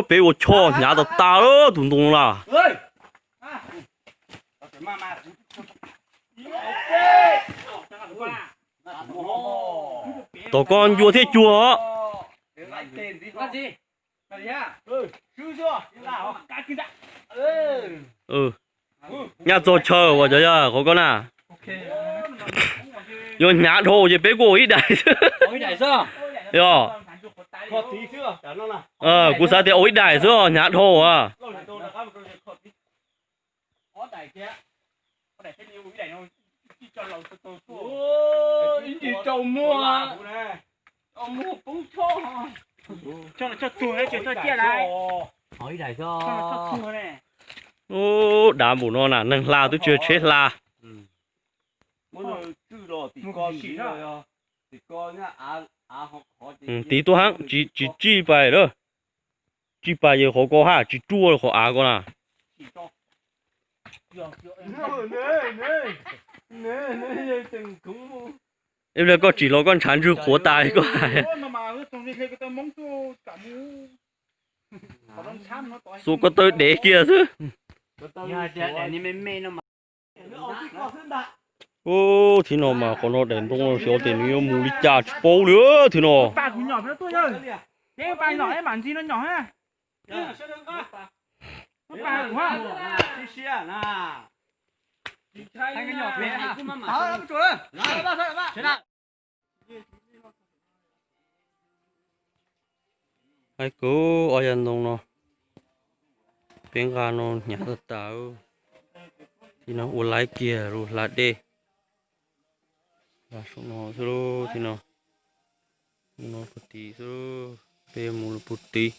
Peb ua choj hnyav tas tas tus ntoo na. Tom koj ncua thiab cuag os. Nyaj txog chaw uas cov yog qhov koj na. Yuav hnyav dhau ces peb kuj ua ib daim xwb. Yog, kuv xav tias ua ib daim xwb os, hnyav dhau a. Ub, dav npaum no na, neeg hla twb tsis yog tsheb hla. Tiv tuaj heev, tsis tsij pais lawm. Tsij pais yog qhov ko haj tsis ruaj qhov av ko na. Ib pliag koj tsim los koj ntshav ntswg qhuav tas li koj hais. Xuas ko taw dev kiag xwb. Ub, thib no mas qhov no daim ntoo no xyov tias nws yuav mus li cas tsis paub li thib no. Haib kawg, ob yav ntoo no peb nqa no hnyav tag tas. Thib no ua laib kiag lub hla dej. Saum no xwb lauj, thib no. Mus no puag tid xwb, peb mus puag tid.